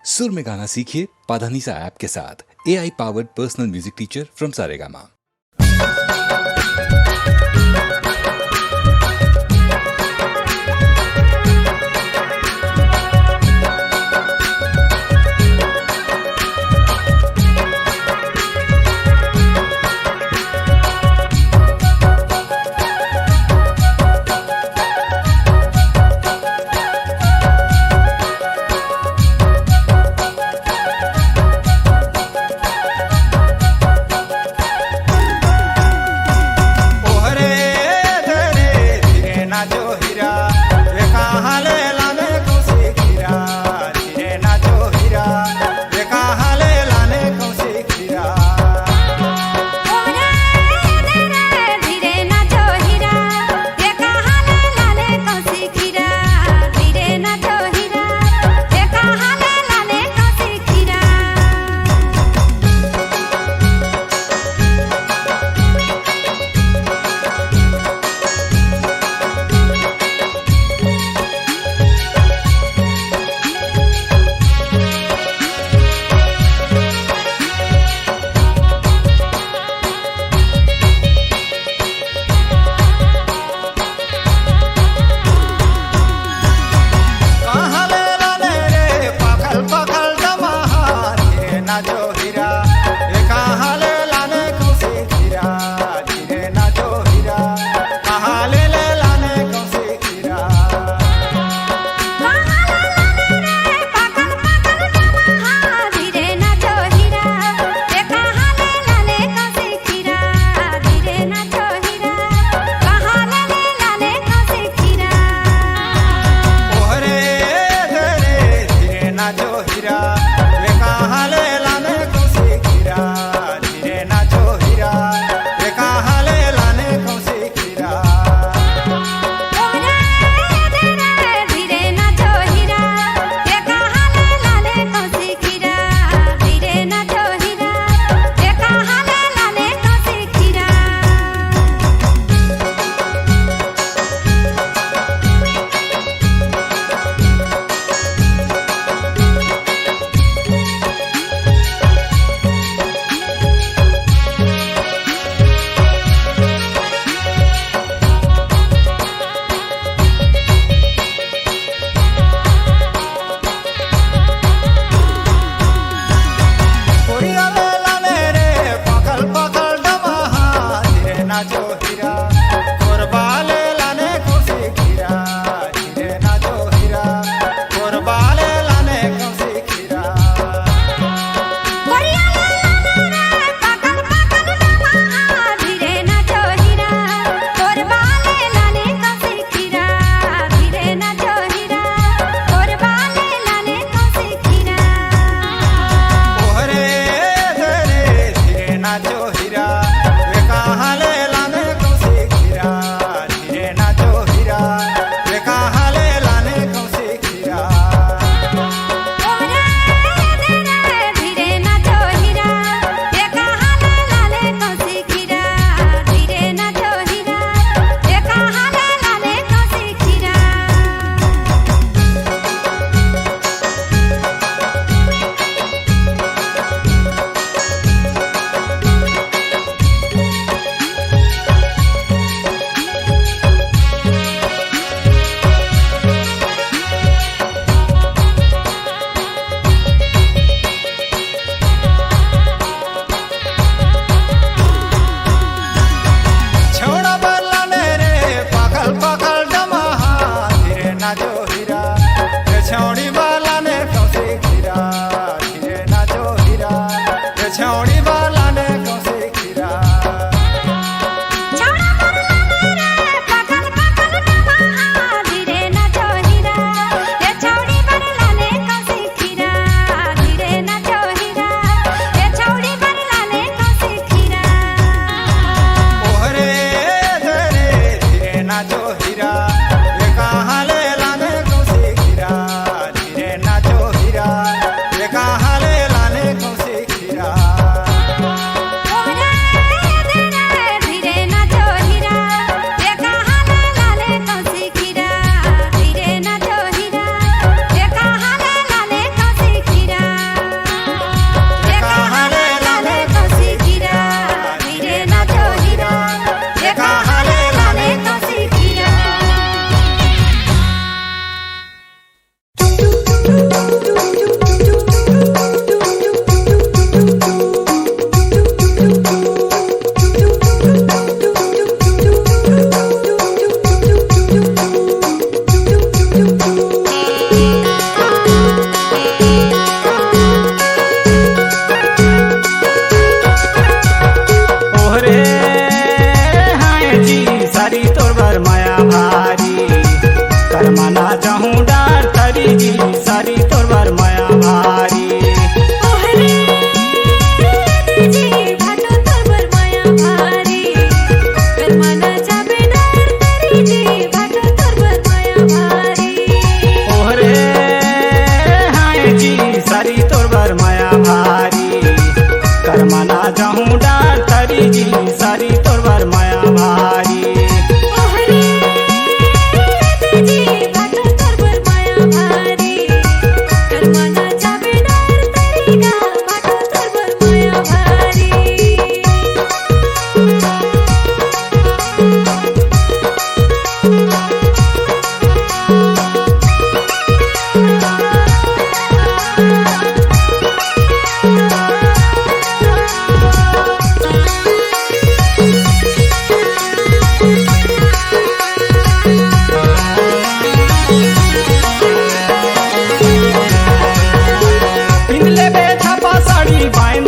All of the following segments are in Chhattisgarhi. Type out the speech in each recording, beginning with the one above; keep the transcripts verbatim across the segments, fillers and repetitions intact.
सुर में गाना सीखिए पाधानीसा ऐप के साथ। A I powered personal music teacher from Saregama.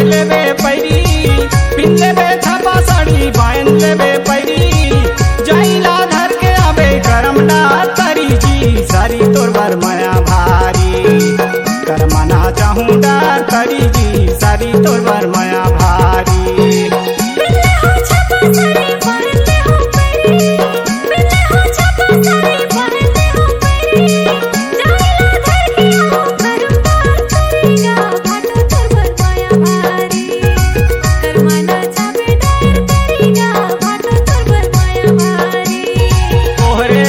लेबे पैरी, पिन लेबे छापा साड़ी, बांध लेबे पैरी, जाइला धर के आबे करम डार तरी जी, सारी तोर बर मया भारी। करमना चाहूँ डार तरी जी, सारी तोर बर मया भारी। तोहरे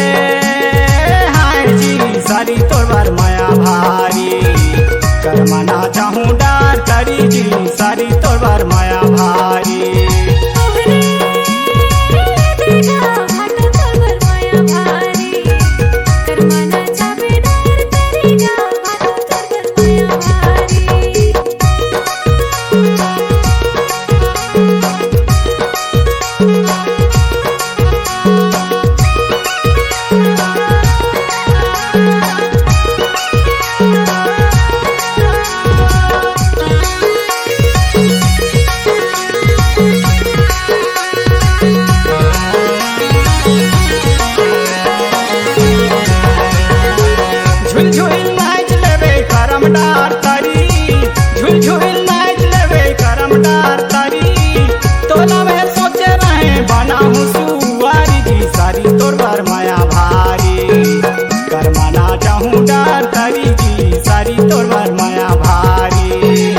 हाय जी, सारी तोर बर मया भारी। करमना चाहूँ डार तरी जी, सारी तोर बर मया भारी। झुलझुल नाच लेबे करम डार तरी, झुलझुल नाच लेबे करम डार तरी। तोला में सोचे रहे बनाहूँ सुवारी जी, सारी तोर बर मया भारी। करमना चाहूँ डार तरी जी, सारी तोर बर मया भारी।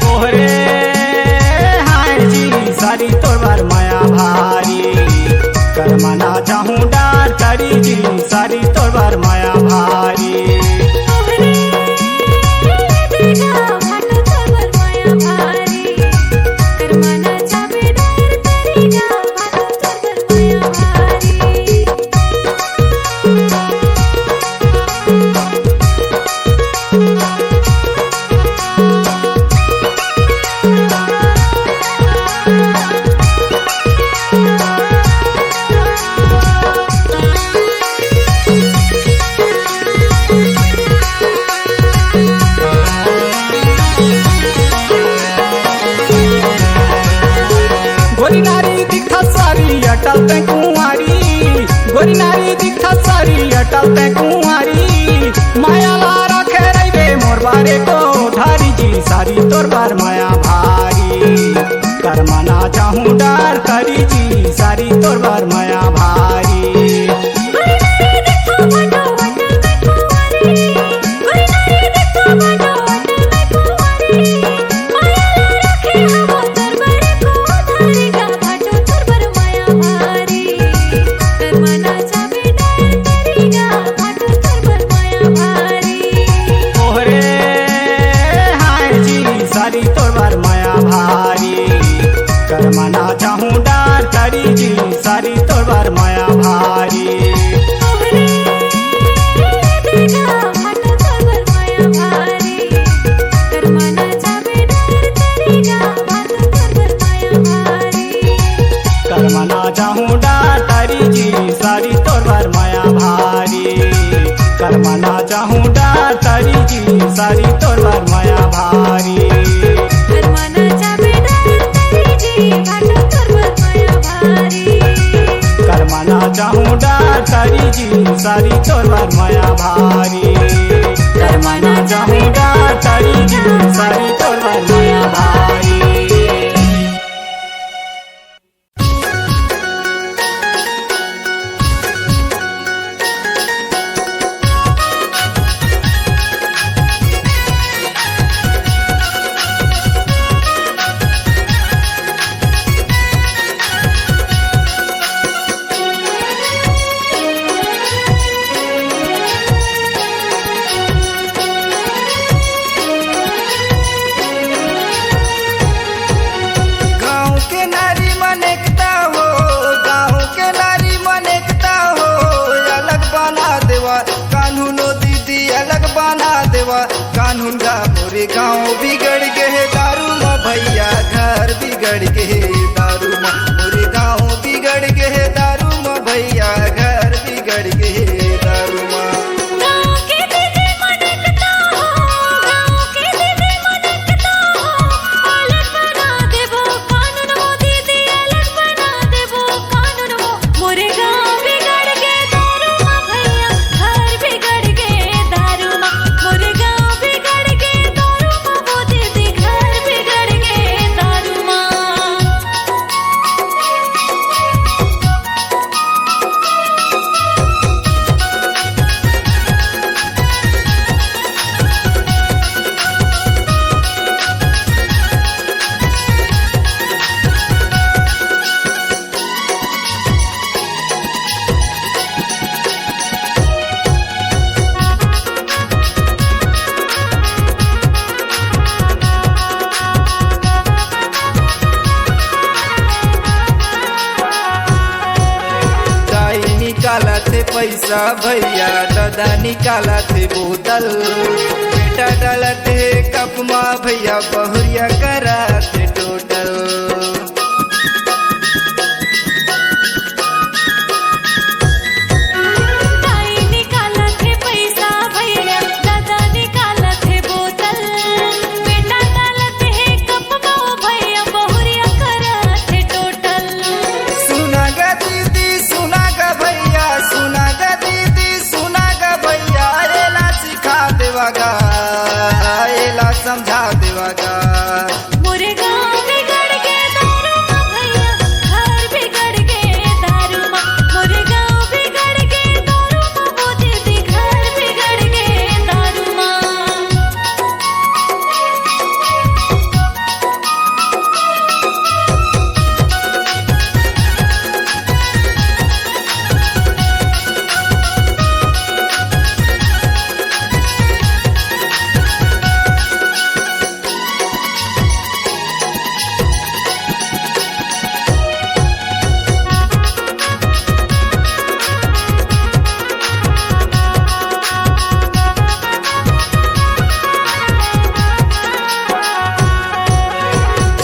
तोहरे हाय जी, सारी तोर बर मया भारी। करमना चाहूँ डार तरी जी, सारी तोर बर मया भारी। गोरी नारी दिखा सारी अटल ते कुंवारी, गोरी नारी दिखा सारी अटल ते कुंवारी। माया ला रखे रहिबे मोर बारे को धारी जी, सारी तोर बर मया भारी। करमना चाहूँ डार तरी जी, सारी तोर बर मया भारी। तोहरे हाय जी, सारी तोर बर मया भारी। करमना चाहूँ डार तरी जी, सारी तोर बर मया भारी। करमना चाहूँ डार तरी जी, सारी तोर बर मया भारी। करमना चाहूँ डार तरी जी, सारी तोर बर मया भारी। करमना चाहूँ डार तरी जी, सारी तोर बर मया भारी। करमना चाहूँ डार तरी जी, सारी तोर बर मया भारी। गाँव के नारी मन एकता हो, गाँव के नारी मन एकता हो, अलग बना देवा कानूनो दीदी, अलग बना ना देवा कानून गा। मोरे गाँव बिगड़ गे हे दारू म भैया, घर बिगड़ गे हे दारू म। मोरे गाँव बिगड़ गे हे दारू म भैया, घर बिगड़ गे हे दारू म। गाँव के दीदी मन एकता हो, गाँव के दीदी मन एकता हो, अलग बना देबो कानून वो दीदी, अलग बना देबो कानून वो। मोरे गाँव बिगड़ गे दारू म भैया, घर बिगड़ गे दारू म। मोरे गाँव बिगड़ गे दारू म वो दीदी, घर बिगड़ गे दारू म। दाई निकालत हे पैसा भैया, ददा निकालत हे बोतल। बेटा डालत हे कप मा भैया, बहुरिया करत हे टोटल। दाई निकालत हे पैसा भैया, ददा निकालत हे बोतल। बेटा डालत हे कप मा भैया, बहुरिया करत हे टोटल। सुना गा दीदी, सुना गा भैया, सुना गा दीदी, सुना गा भैया, एला सिखा देवा गा, एला समझा देवा गा। मोरे गाँव बिगड़ गे दारू म भैया, घर बिगड़ गे दारू म। मोरे गाँव बिगड़ गे दारू म, वो दीदी, घर बिगड़ गे दारू म।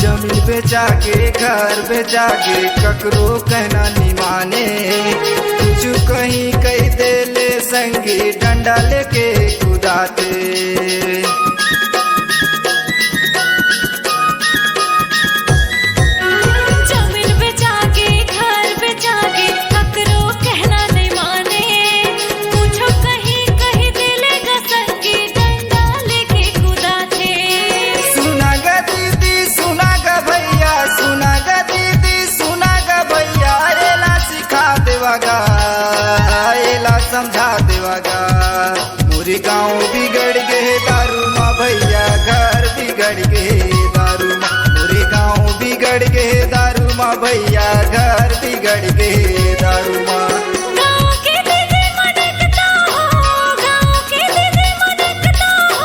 जमीन बेचा के, घर बेचा के, ककरो कहना नि माने। कुछु कहीं कहि देले संगी, डंडा लेके कुदाथे। जमीन बेचा के, घर बेचा के, ककरो कहना नहीं माने। कुछो कहीं, कहि देले गा संगी, डंडा लेके कुदाथे। सुना गा दीदी, सुना गा भैया, सुना गा दीदी, सुना गा भैया, एला सिखा देवा गा, एला समझा देवा गा। मोरे गाँव बिगड़ गे हे दारू म भैया, घर बिगड़ गे हे दारू म। मोरे गाँव बिगड़ गे हे दारू म भैया, घर बिगड़ गे हे दारू म। गाँव के दीदी मन एकता हो, गाँव के दीदी मन एकता हो,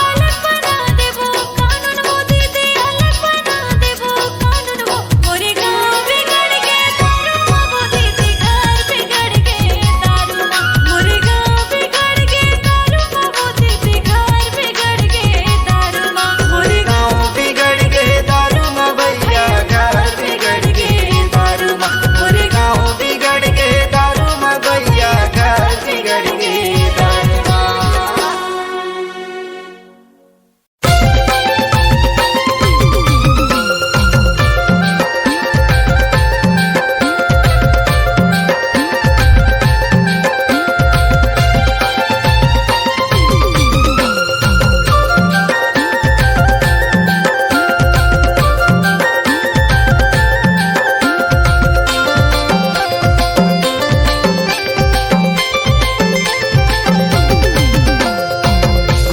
अलग बना देबो कानून वो दीदी, अलग बना देबो कानून वो। मोरे गाँव बिगड़ गे दारू म वो दीदी, घर बिगड़ गे दारू म। मोरे गाँव बिगड़ गे दारू म वो दीदी, घर बिगड़ गे दारू म। मोरे गाँव बिगड़ गे दारू म भैया, घर बिगड़ गे दारू म। मोरे गाँव बिगड़ गे दारू म भैया, घर बिगड़ गे दारू म।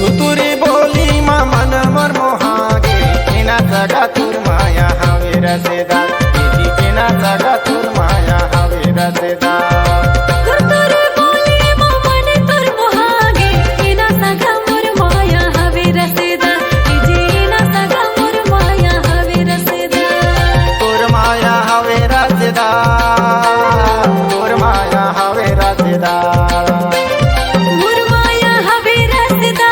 गुतुरी बोली मा मन मोर मोहा गे, एना सगा तोर माया हवे रसेदार। दीदी एना सगा तोर माया हवे रसेदार। गुतुरी बोली मा मन तोर मोहा गे, एना सगा मोर माया हवे रसेदार। दीदी एना सगा मोर माया हवे रसेदार। तोर माया हवे रसेदार, तोर माया हवे रसेदार। मोर माया हवे रसेदार।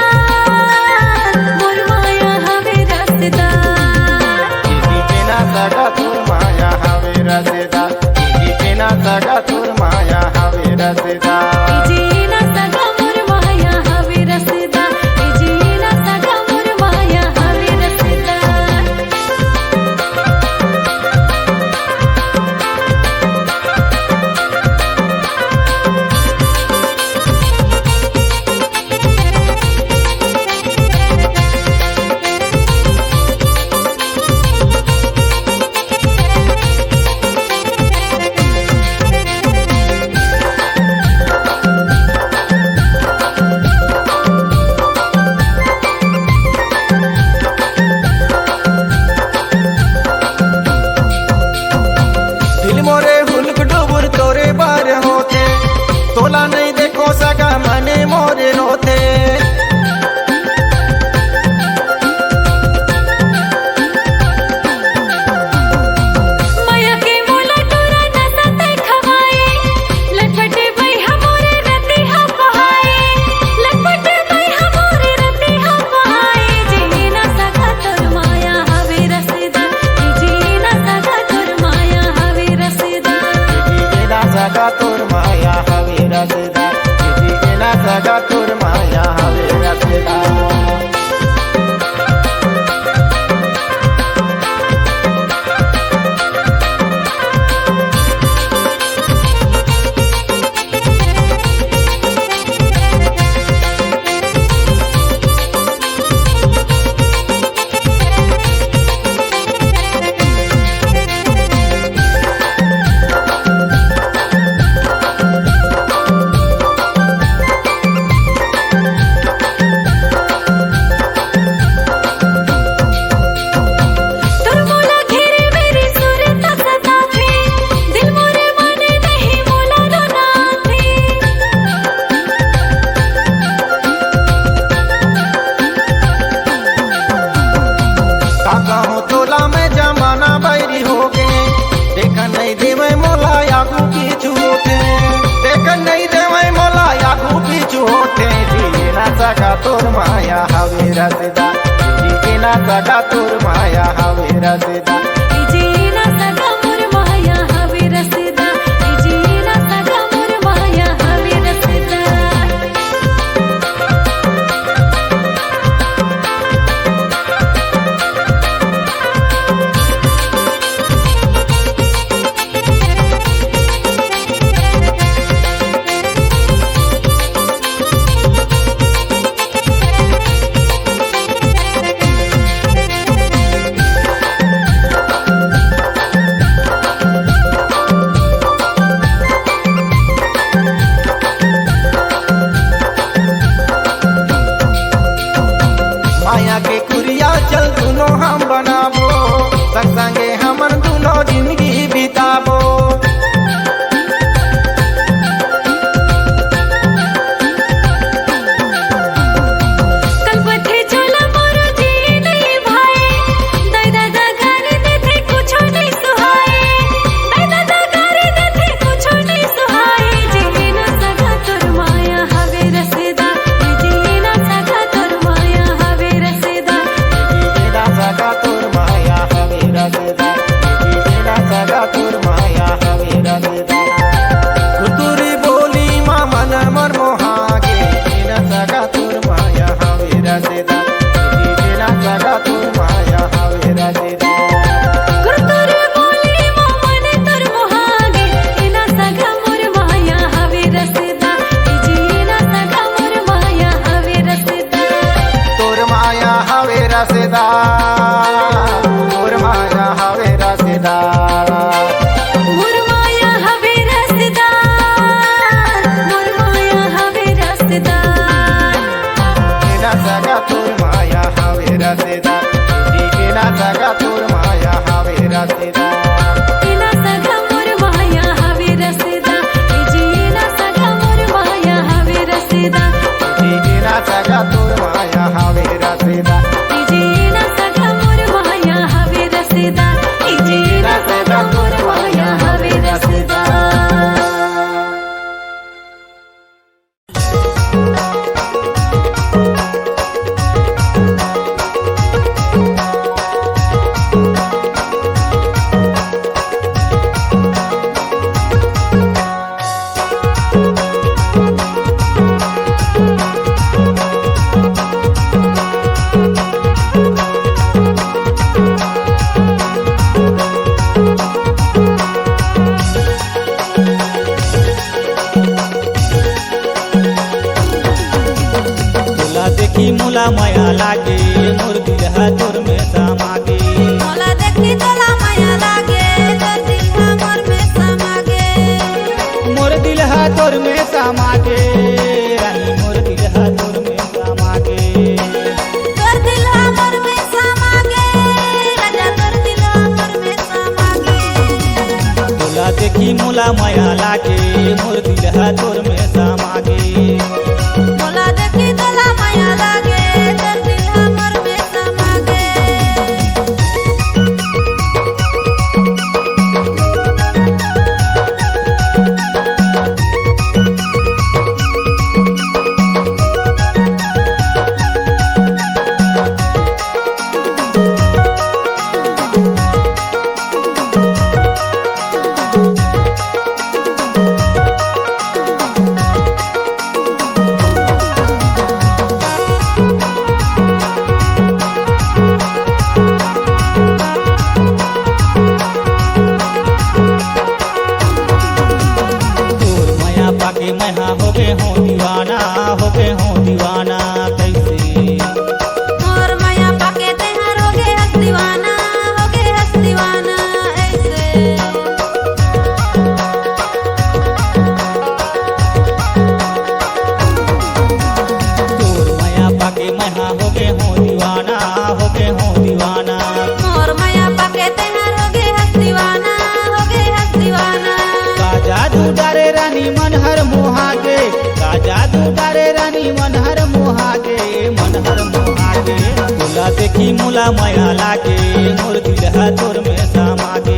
रे रोथे। मया के मोला टोरा नसा तै खवाए, लटपटे बइहा मोरे रतिहा पहाए, लटपटे बइहा मोरे रतिहा पहाए, जीना सका तोर माया हवे रसदार, जीना सका तोर माया हवे रसदार। जीना सका तोर माया हवे रसदार, जीना सका तोर माया हवे रसदार। तोर मोला घेरे मेरी सुरता सताथे, दिल मोरे माने नहीं मोला रोना आथे। का कहूँ तोला मैं जमाना बैरी होगे, देखन नहीं देवे मोला आगू पीछू होथे, देखन नहीं देवे मोला आगू पीछू होथे। जीना सका तोर माया हवे रसदार, जीना सका तोर माया हवे रसदार। जीना सका मोर माया हवे रसदार, जीना सका मोर माया हवे रसदार। माया के कुरिया चल दुनो हम बनाबो, संग संगे हमन दुनो जिंदगी बिताबो। कलपथे झोला मोरो जी नहीं भाए, दाई दादा गारी देथे कुछो नहीं सुहाए, दाई दादा गारी देथे कुछो नहीं सुहाए। जीना सका तोर माया हवे रसदार, जीना सका तोर माया हवे रसदार। जीना सका तोर माया हवे रसदार, जीना सका तोर माया हवे रसदार। तुरी बोली मा मन मोर मोहागे, जीना सका तोर माया हवे रसदार, जीना सका तोर माया हवे रसदार। गुरतुर बोली मा मन तोर मोहागे, जीना सका मोर माया हवे रसदार, जीना सका मोर माया हवे रसदार। तोर माया हवे रसदार, मोर माया हवे रसदार। मोर माया हवे रसदार, मोर माया हवे रसदार। जीना सका तोर माया हवे रसदार, जीना सका तोर माया हवे रसदार। जीना सका मोर माया हवे रसदार, जीना सका मोर माया हवे रसदार। जीना सका तोर माया हवे रसदार। जीना सका मोर माया हवे रसदार, जीना सका मोर माया हवे रसदार। तोला देखी मोला मया लागे, मोर दिल ह तोर में समा गे। मोला देखी तोला मया लागे, तोर दिल ह मोर में समा गे। मोर दिल ह तोर में समा गे, रानी मोर दिल ह तोर में समा गे। तोर दिल ह मोर में समा गे, राजा तोर दिल ह मोर में समा गे। तोला देखी मोला मया लागे, मोर दिल ह तोर में समा गे। मोला करे रानी मन हर मोहा गे, मन हर मोहा गे। तोला देखी मोला मया लागे, मोर दिल ह तोर में समा गे।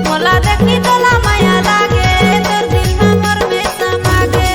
मोला देखी तोला मया लागे, तोर दिल ह मोर में समा गे।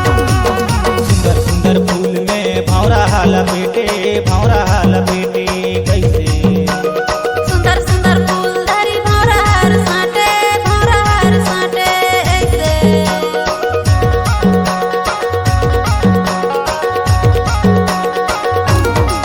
सुंदर सुंदर फूल में भौंरा हा लपेटे, भौंरा हा लपेटे कइसे? सुंदर सुंदर फूल धरी भौंरा हर साटे, भौंरा हर साटे अइसे।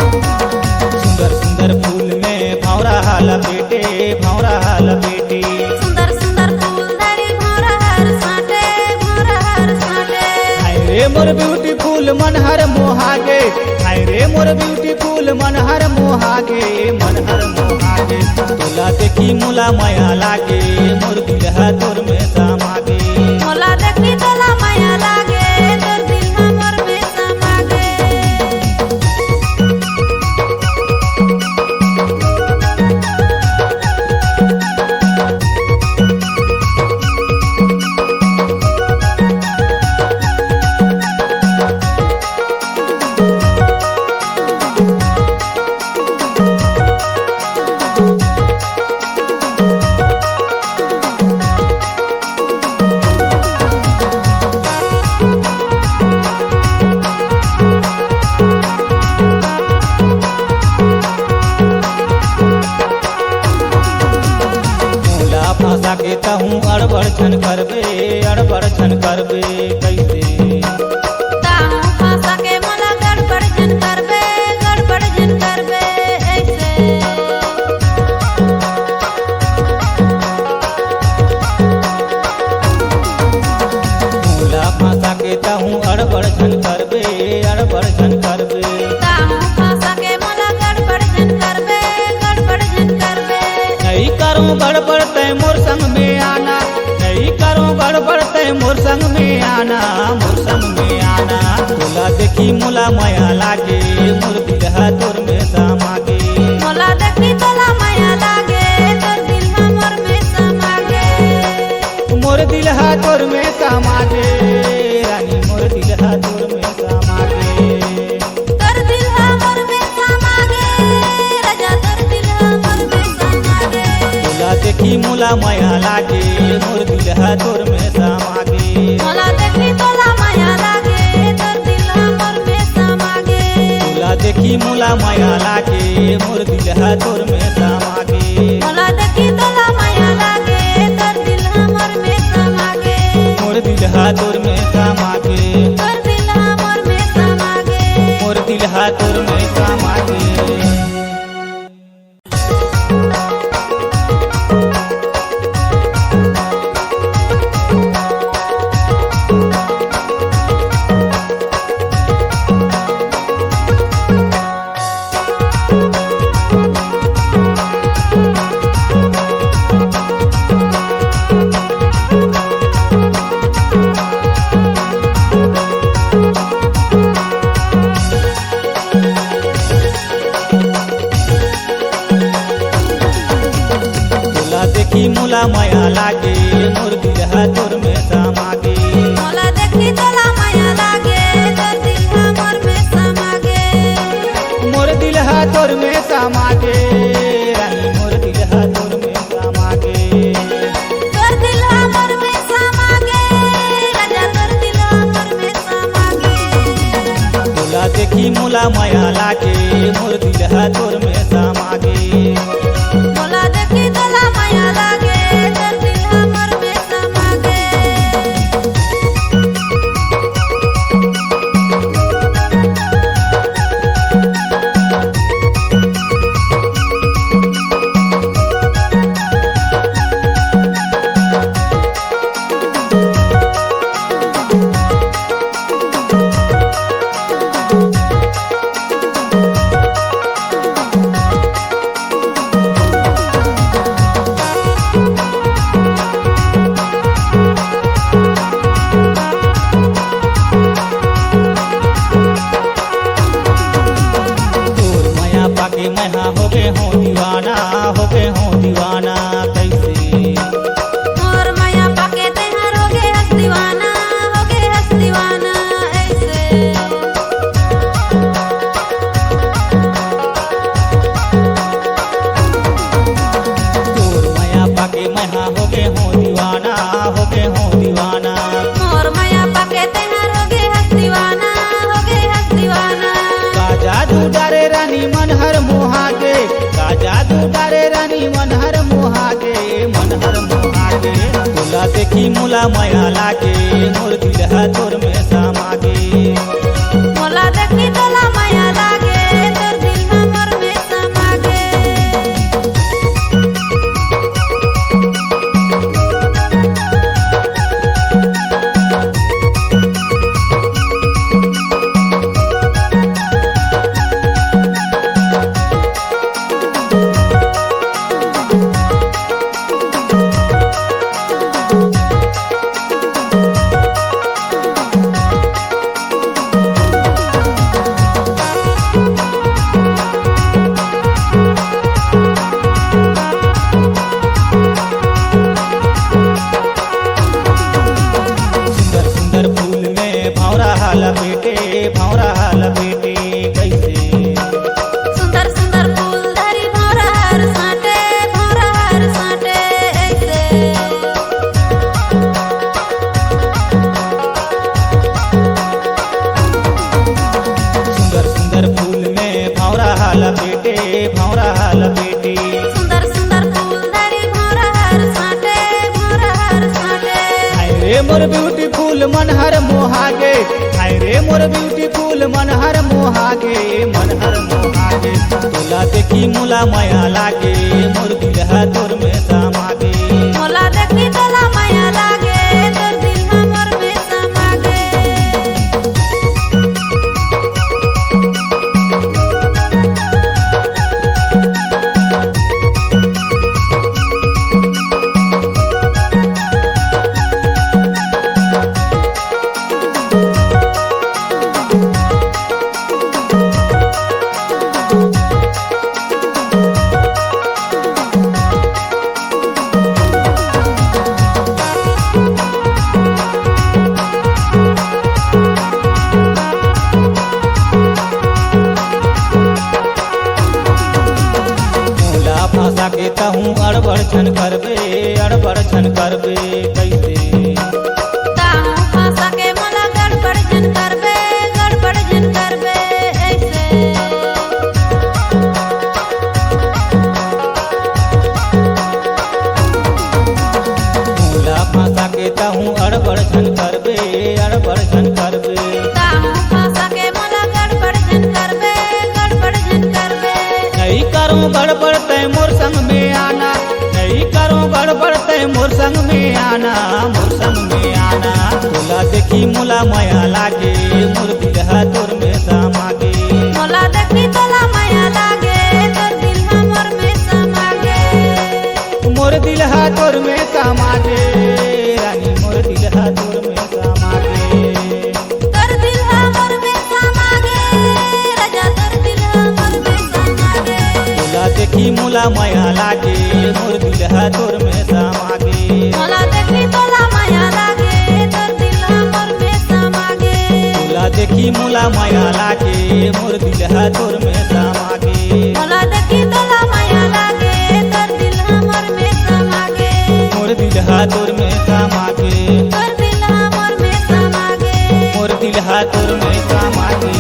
सुंदर सुंदर फूल में भौंरा हा लपेटे, भौंरा हा लपेटे। सुंदर सुंदर फूल धरी भौंरा हर साटे, भौंरा हर साटे। हाय रे मोर beautiful मन हर मोहा गे, हाय रे मोर beautiful मन हर मोहा गे, मन हर मोहा गे। तोला देखी मोला मया लागे, मोर दिल ह तोर में समा गे। मोला देखी तोला मया लागे, तोर दिल ह मोर में समा गे। मोला फंसा के तहूँ अड़बड़ झन करबे, अड़बड़ झन करबे कइसे? तहूँ फंसा के मोला गड़बड़ झन करबे, गड़बड़ झन करबे अइसे। मोला फंसा के तहूँ अड़बड़ झन करबे, अड़बड़ झन करबे। तहूँ फंसा के मोला गड़बड़ झन करबे, गड़बड़ झन करबे। नइ करों गड़बड़ तैं मोर संग में आना, नइ करों गड़बड़ तैं मोर संग में आना, मोर संग में आना। तोला देखी मोला मया लागे, मोर दिल ह तोर में समा गे। मोला देखी तोला मया लागे, तोर दिल ह मोर में समा गे। मोर दिल ह तोर में समा गे, रानी मोर दिल ह तोर में समा गे। तोर दिल ह मोर में समा गे, राजा तोर दिल ह मोर में समा गे। तोला देखी मोला मया लागे, मोर दिल ह तोर में समा गे। मोला देखी तोला मया लागे, तोर दिल ह मोर में समा गे। तोला देखी मोला मया लागे, मोर दिल ह तोर में समा गे। मोला देखी तोला मया लागे, तोर दिल ह मोर में समा गे। मोर दिल ह तोर में समा गे। तोर दिल ह मोर में समा गे। मोर दिल ह तोर में समा गे। तोला देखी मोला मया लागे, मोर दिल ह तोर में समा गे। मोला देखी तोला मया लागे, तोर दिल ह मोर में समा गे। मोर दिल ह तोर में समा गे, रानी मोर दिल ह तोर में समा गे। तोर दिल ह मोर में समा गे, राजा तोर दिल ह मोर में समा गे। तोला देखी मोला मया लागे, मोर दिल ह तोर में समा गे। मोला देखी तोला मया लागे, तोर दिल ह मोर में समा गे। मन हर मोहा गे, मन हर मोहा गे, तोला देखी मोला मया लागे, मोर दिल ह तोर में समा गे। मोला देखी तोला मया लागे, तोर दिल ह मोर में समा गे। सुंदर सुंदर फूल में भौंरा हा लपेटे, भौंरा हा लपेटे कइसे? सुंदर सुंदर फूल धरी भौंरा हर साटे, भौंरा हर साटे अइसे। सुंदर सुंदर फूल में भौंरा हा लपेटे, भौंरा हा लपेटे। सुंदर सुंदर फूल धरी भौंरा हर साटे, भौंरा हर साटे। हाय रे मोर beautiful मन हर मोहा गे, हाय रे मोर beautiful मन हर मोहा गे, मन हर मोहा गे। तोला देखी मोला मया लागे, मोर दिल ह तोर में समा गे। मोला देखी तोला मया लागे, तोर दिल ह मोर में समा गे। मोला फंसा के तहूँ अड़बड़ झन करबे, अड़बड़ झन करबे कइसे? तहूँ फंसा के मोला गड़बड़ झन करबे, गड़बड़ झन करबे अइसे। मोला फंसा के तहूँ अड़बड़ झन करबे, अड़बड़ झन करबे। तहूँ फंसा के मोला गड़बड़ झन करबे, गड़बड़ झन करबे। नइ करों गड़बड़ तैं मोर संग में आना, नइ करों गड़बड़ तैं मोर संग में आना, मोर संग में आना। तोला देखी मोला मया लागे, मोर दिल ह तोर में समा गे। मोला देखी तोला मया लागे, तोर दिल ह मोर में समा गे। मोर दिल ह तोर में समा गे, रानी मोर दिल ह तोर में समा गे। तोर दिल ह मोर में समा गे, राजा तोर दिल ह मोर में समा गे। तोला देखी मोला मया लागे, मोर दिल ह तोर में समा गे। मोला देखी तोला मया लागे, तोर दिल ह मोर में समा गे। तोला देखी मोला मया लागे, मोर दिल ह तोर में समा गे। मोला देखी तोला मया लागे, तोर दिल ह मोर में समा गे। मोर दिल ह तोर में समा गे। तोर दिल ह मोर में समा गे। मोर दिल ह तोर में समा गे।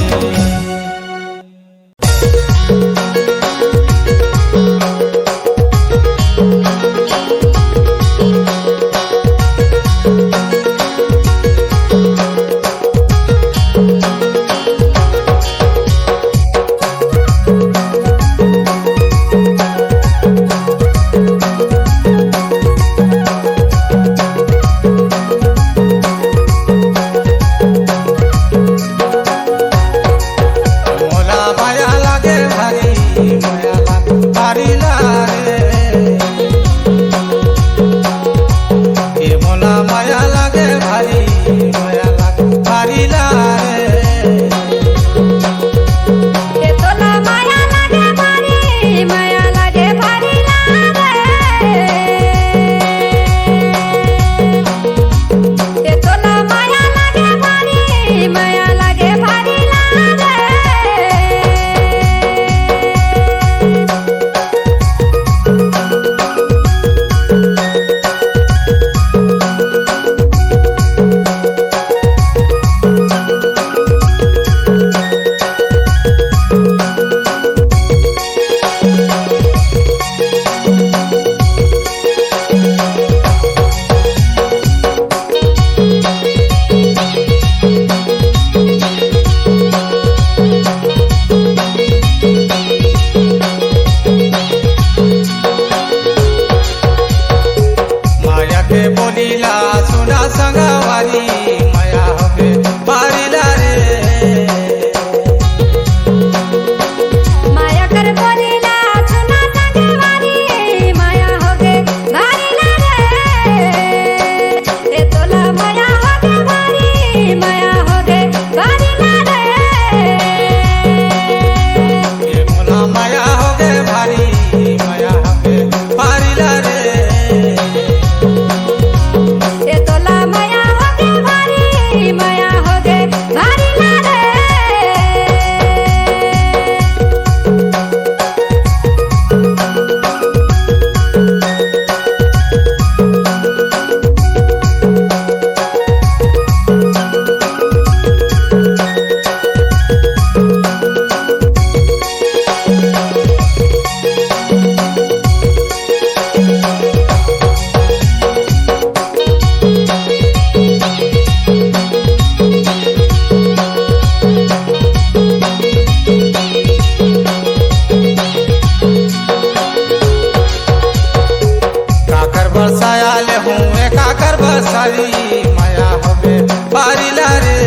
काकर बसारी मया होगे भारी ला रे।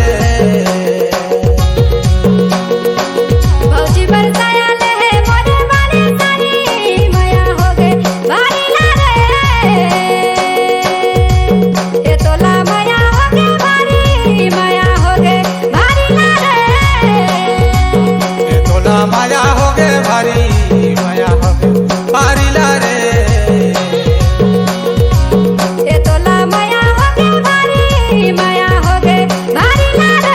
भौजी बरसाया ले हे मोरे वाले सारी मया होगे भारी ला रे। ए तोला मया होगे भारी, मया होगे भारी ला रे। ए तोला मया होगे भारी, मया होगे भारी ला रे। ए तोला मया होगे भारी, मया होगे भारी ला रे।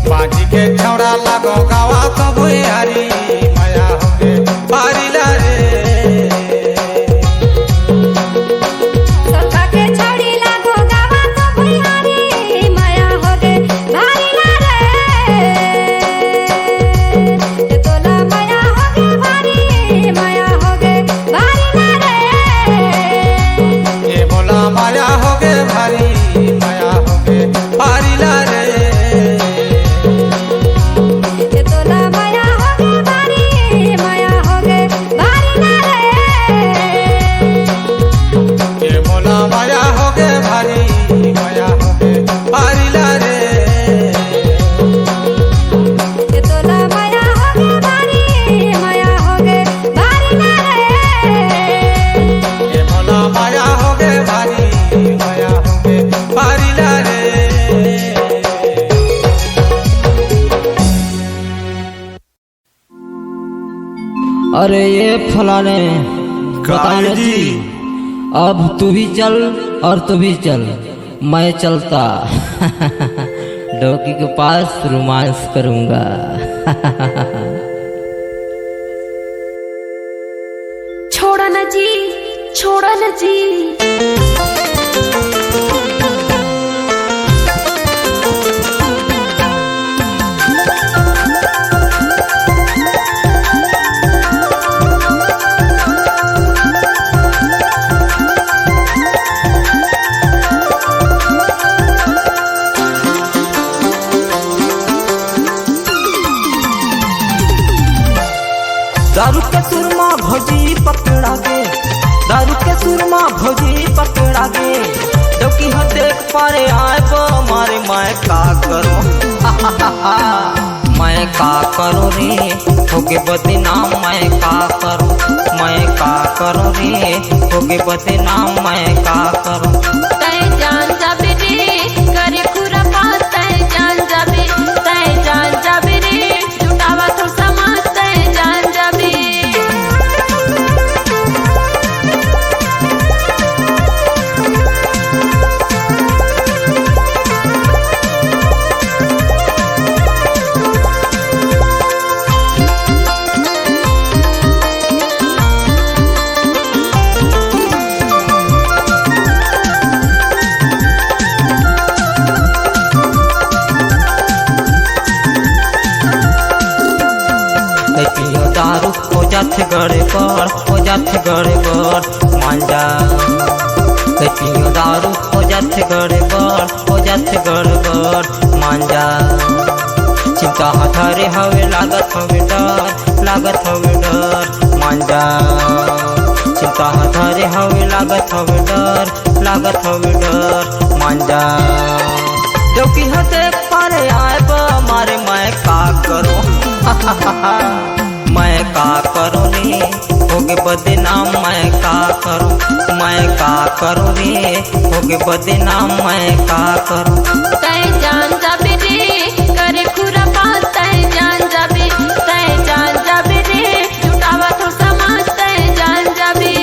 बाजी के छौड़ा लागो गावा तो भुइयारी, मया होगे भारी ला रे। सोलका के छौड़ी लागो गावा तो भुइयारी, मया होगे भारी ला रे। ए तोला मया होगे भारी, मया होगे भारी ला रे। ए मोला मया होगे भारी, मया होगे भारी ला रे। ए तोला मया होगे भारी, मया होगे भारी ला रे। ए मोला मया होगे भारी, मया होगे भारी ला रे। ए तोला मया होगे भारी, मया होगे भारी ला रे। ए मोला मया होगे भारी, मया होगे भारी ला रे। अरे ये फलाने, का बताने जी? जी, अब तू भी चल और तू भी चल, मैं चलता। डौकी के पास रोमांस करूंगा। छोड़ा ना जी, छोड़ा ना जी। दारू के सुरमा भौजी पकड़ा गे, दारू के सुरमा भौजी पकड़ा गे। डौकी ह देख पारे आए बो मारे, मैं का करो? मैं का करो रे, होगे बदनाम, मैं का करो? मैं का करो रे, होगे बदनाम, मैं का करो? तै जान जाबे रे, करे खुरापात, तै जान जाबे, तै जान जाबे रे। जुटावा थोर समाज तै जान जाबे। तै पियो दारू हो जाथे गड़बड़, हो जाथे गड़बड़, मांजा। तै पियो दारू हो जाथे गड़बड़, हो जाथे गड़बड़, मांजा। चिंता ह धरे हवे, लागत हवे डर, लागत हवे डर, मांजा। चिंता ह धरे हवे, लागत हवे डर, लागत हवे डर, मांजा। डौकी ह देख पारे आए बा मारे, मैं का करो? मैं का करो रे, होगे बदनाम, मैं का करो? मैं का करो रे, होगे बदनाम, मैं का करो? तै जान जाबे रे, करे खुरापात, तै जान जाबे, तै जान जाबे रे। जुटावा थोर समाज तै जान जाबे।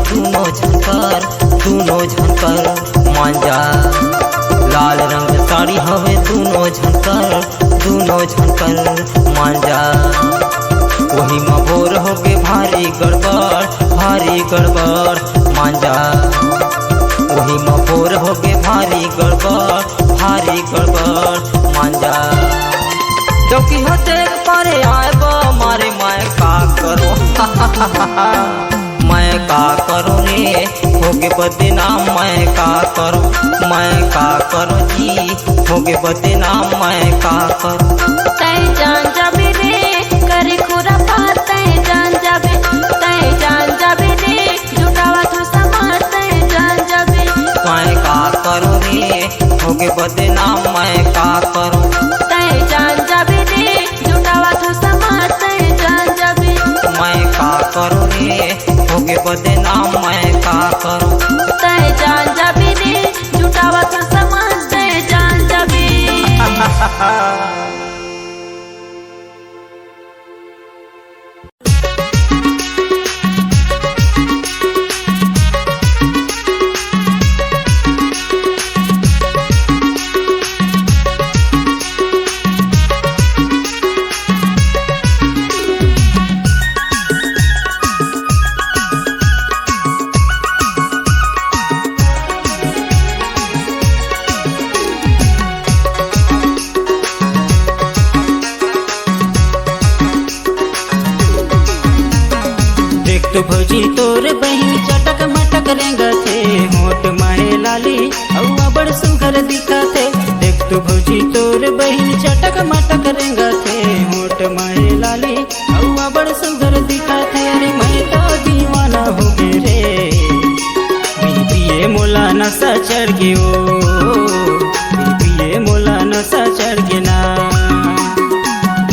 दूनों झन कर, दूनों झन कर मांजा। लाल रंग साड़ी हवे दूनों झन कर, दूनों झन कर मांजा। वही म भोर होगे भारी गड़बड़, भारी गड़बड़ मांजा। वही म भोर होगे भारी गड़बड़, भारी गड़बड़ मांजा। चौकी हो तेरे पारे आए बा मारे, मैं का करो? मैं का करो रे, होगे बदनाम, मैं का करो, मैं का करो जी, होगे बदनाम, मैं का करो। तै जान जाबे रे, करे खुराफात, तै जान जाबे, तै जान जाबे रे, जुटावत हो समाज, तै जान जाबे। मैं का करो रे, होगे बदनाम, मैं का करो। तै जान जाबे रे, जुटावत हो समाज, तै जान जाबे। मैं का करो रे, होगे बदनाम, मैं का करो। तै जान जाबे रे, जुटावत हो समाज, तै जान जाबे। देख तो भौजी तोर बहिन चटक मटक रेंगथे, होठ माहे लाली अउ अबड़ सुघर दिखथे। देख तो भौजी तोर बहिन चटक मटक रेंगथे, होठ माहे लाली अउ अबड़ सुघर दिखथे। अरे मैं तो दीवाना होगे रे, बीपीए मोला नशा चढ़ गे ओ, बीपीए मोला नशा चढ़ गे ना।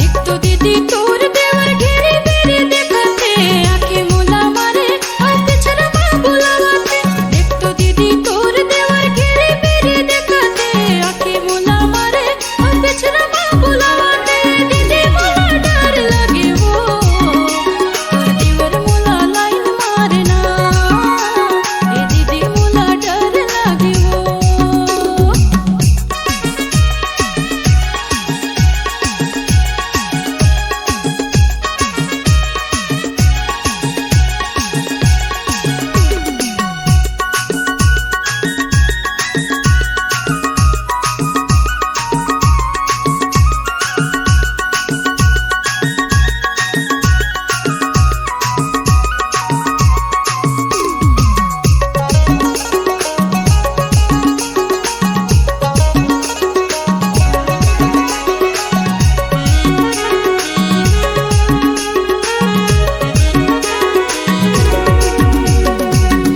एक तो दीदी तोर देवर घेरे बेरे देखथे, आँखी मोला मारे, अउ पिछरा मा बुलावथे। एक तो दीदी तोर देवर घेरे बेरे देखथे, आँखी मोला मारे, अउ पिछरा मा बुलावथे। दीदी मोला डर लगे ओ, तोर देवर मोला लाइन मारे ना। ए दीदी मोला डर लगे ओ।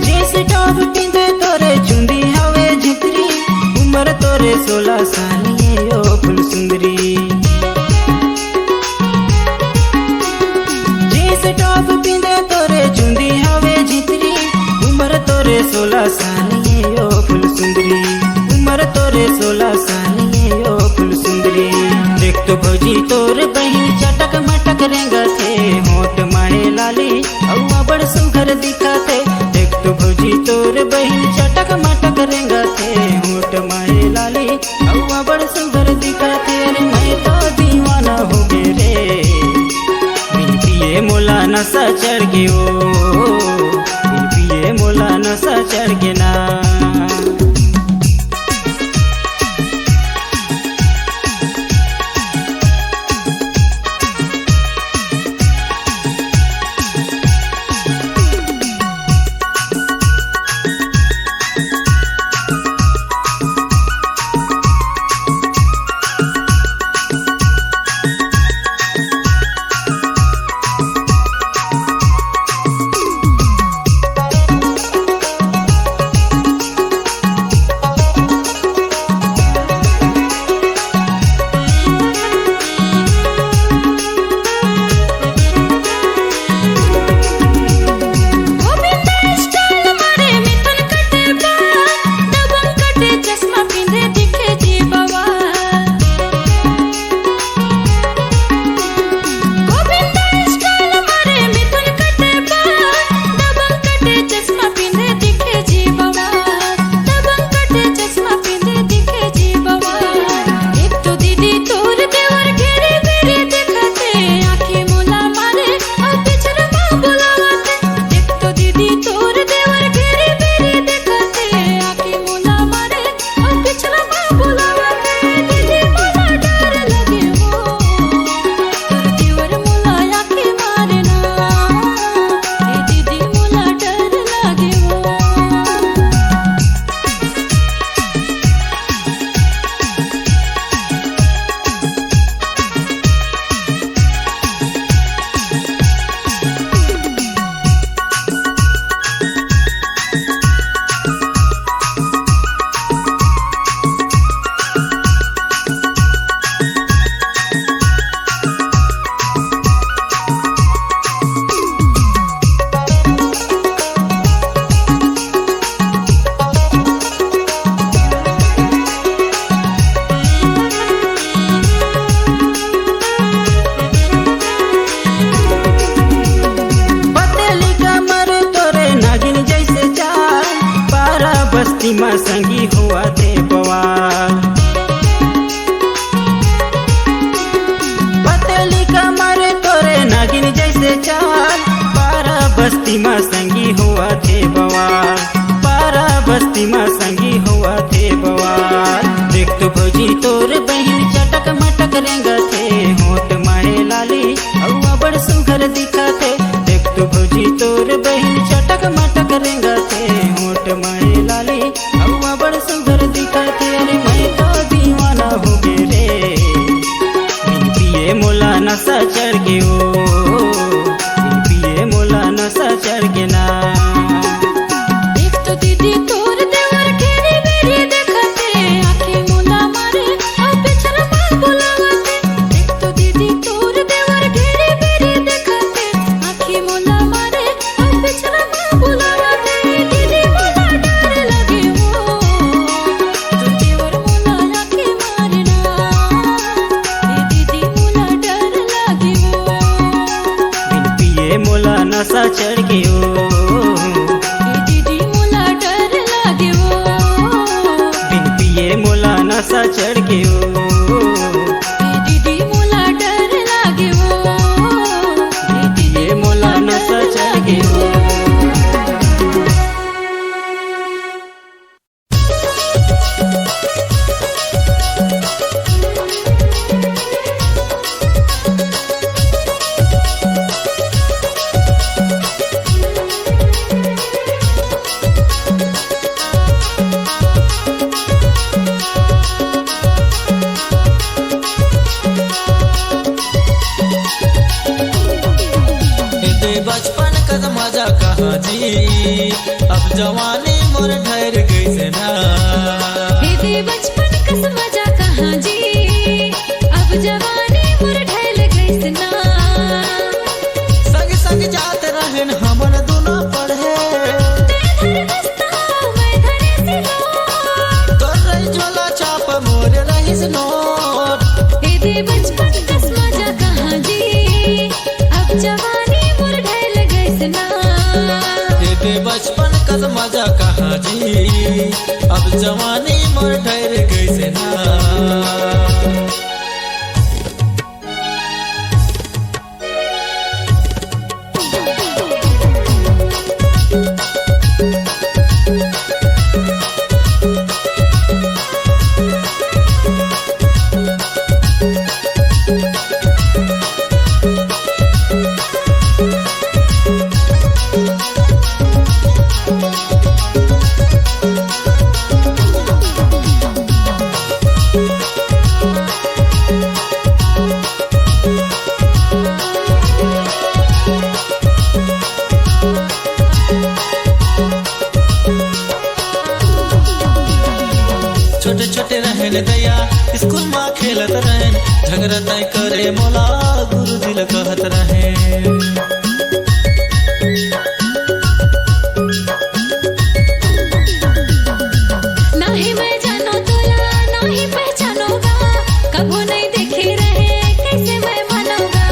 जींस टॉप पिंधे तोरे चुंदी हवे झितरी, उमर तोरे सोला साल ये ओ फुल सुंदरी। जींस टॉप पिंधे तोरे चुंदी हवे झितरी, उमर तोरे सोला साल ये ओ फुल सुंदरी, उमर तोरे सोला साल ये ओ फुल सुंदरी। देख तो भौजी तोर बहिन चटक मटक रेंगथे, होठ माहे लाली अउ अबड़ सुघर दिखथे। देख तो भौजी तोर बहिन चटक मटक रेंगथे, होठ माहे लाली अउ अबड़ सुघर दिखथे। अरे मैं तो दीवाना होगे रे, बीपीए मोला नशा चढ़ गे ओ, बीपीए मोला नशा चढ़ गे ना। सीमा संगी होवथे बवाल। पतली कमर तोरे नागिन जैसे चाल, पारा बस्ती मा संगी होवथे बवाल, पारा बस्ती मा संगी होवथे बवाल। देख तो भौजी तोर बहिन चटक मटक रेंगथे, होठ माहे लाली अउ अबड़ सुघर दिखथे। देख तो भौजी तोर बहिन चटक मटक रेंगथे, होठ माहे लाली अउ अबड़ सुघर दिखथे। अरे मैं तो दीवाना हो गे रे, बिन पिए मोला नशा चढ़ गे ओ, बिन पिए मोला नशा चढ़ गे ना। देख तो दीदी तोर देवर घेरी बेरी देखथे, आँखी मुंदा मारे अउ पिछला पाल बुलावथे। देख तो दीदी तोर देवर घेरी बेरी देखथे, आँखी मुंदा मारे अउ पिछला पाल बुलावथे। दीदी मोला डर लगे ओ, तोर देवर मोला आँखी मारे ना। ए दीदी मोला डर लगे ओ। बिन पिए मोला नशा चढ़ गे ओ। ए दीदी मोला डर लगे ओ। बिन पिए मोला नशा चढ़ गे ओ। ए दीदी मोला डर लगे ओ। ए दीदी मोला नशा चढ़ गे ओ। ए दे बचपन कस मजा कहाँ जी, अब जवानी मोर ढर गइस ना। ए दे बचपन कस मजा कहाँ जी, अब जवानी मोर ढल गइस ना। संग संग जात रहन हमन दुनो पढ़े। ते धर बस्ता, मैं धरे सिलो। तोर रही झोला छाप, मोर रहिस नोट। ए दे बचपन कस मजा कहाँ जी, अब जवानी मोर ढल गइस ना। ए दे बचपन कस मजा कहाँ जी, अब जवानी मोर ढल गइस ना। छोटे छोटे रहन दया, स्कूल मा खेलत रहन, झगड़ा तय करे मोला गुरुजी ल कहत रहन। नाही मैं जानो तोला, नाही पहचानो गा, कभो नहीं देखे रहे, कैसे मैं मानो गा,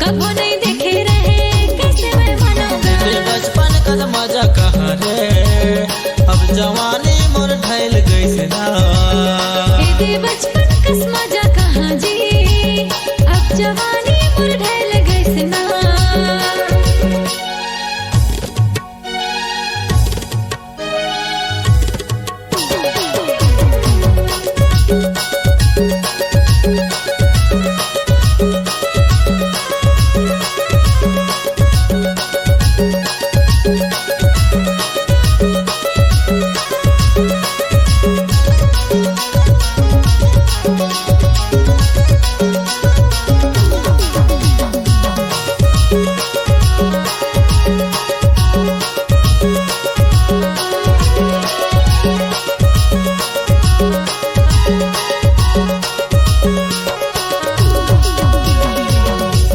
कभो नहीं देखे रहे, कैसे मैं मानो गा। ए दे बचपन कस मजा कहाँ रे, अब जवानी मोर ढल गइस ना। ए दे बचपन कस मजा कहाँ जी, अब जवानी मोर ढल गइस ना।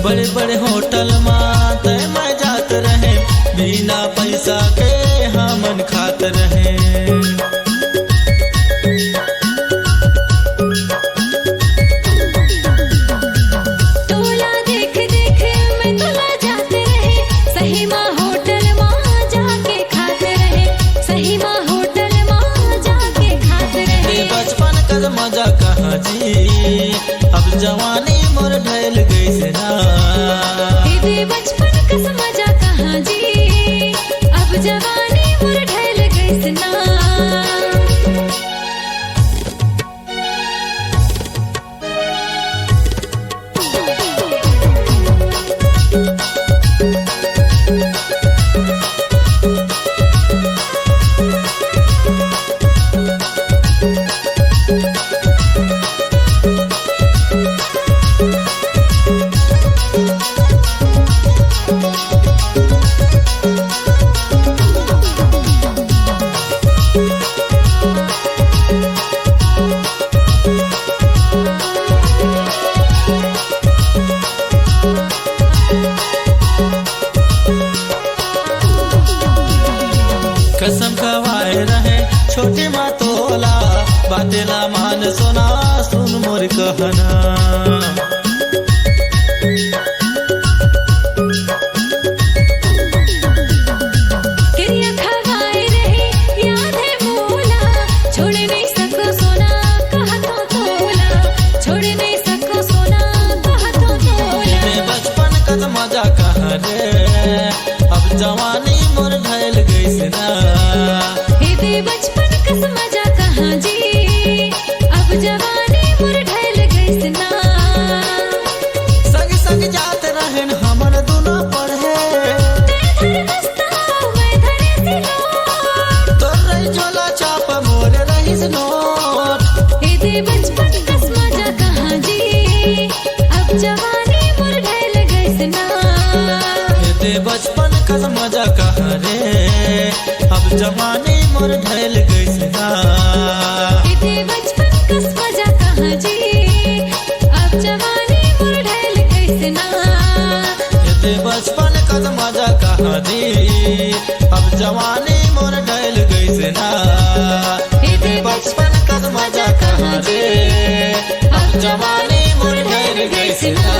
बड़े बड़े होटल मा तय मैं जात रहे, बिना पैसा के हमन खात रहे। तोला देख देख मैं तोला जात रहे, सही मा होटल मा जाके खात रहे, सही मा होटल मा बातेला मान सोना, सुन मोर कहना। किरिया खवाए रहे, याद है मोला, छोड़ नहीं सको सोना, कहा तो तोला, छोड़ नहीं सको सोना, कहा तो तोला। ए दे बचपन कस मजा कहाँ रे, अब जवानी मोर ढल गइस ना। ए दे बचपन कस मजा कहाँ जी, अब जवानी मोर ढल गइस ना। संग संग जात रहन हमन दुनो पढ़े। ते धर्मस तोर रही झोला छाप मोर रहिस नोट। ए दे बचपन कस मजा कहाँ जी, अब जवानी मोर ढल गइस ना। ए दे बचपन कस मजा कहाँ रे, अब जवानी मोर ढल गइस ना। ए दे बचपन कस मजा कहाँ जी, अब जवानी मोर ढल गइस ना। ए दे बचपन कस मजा कहाँ जी, अब जवानी मोर ढल गइस ना। ए दे बचपन कस मजा कहाँ जी, अब जवानी मोर ढल गइस ना।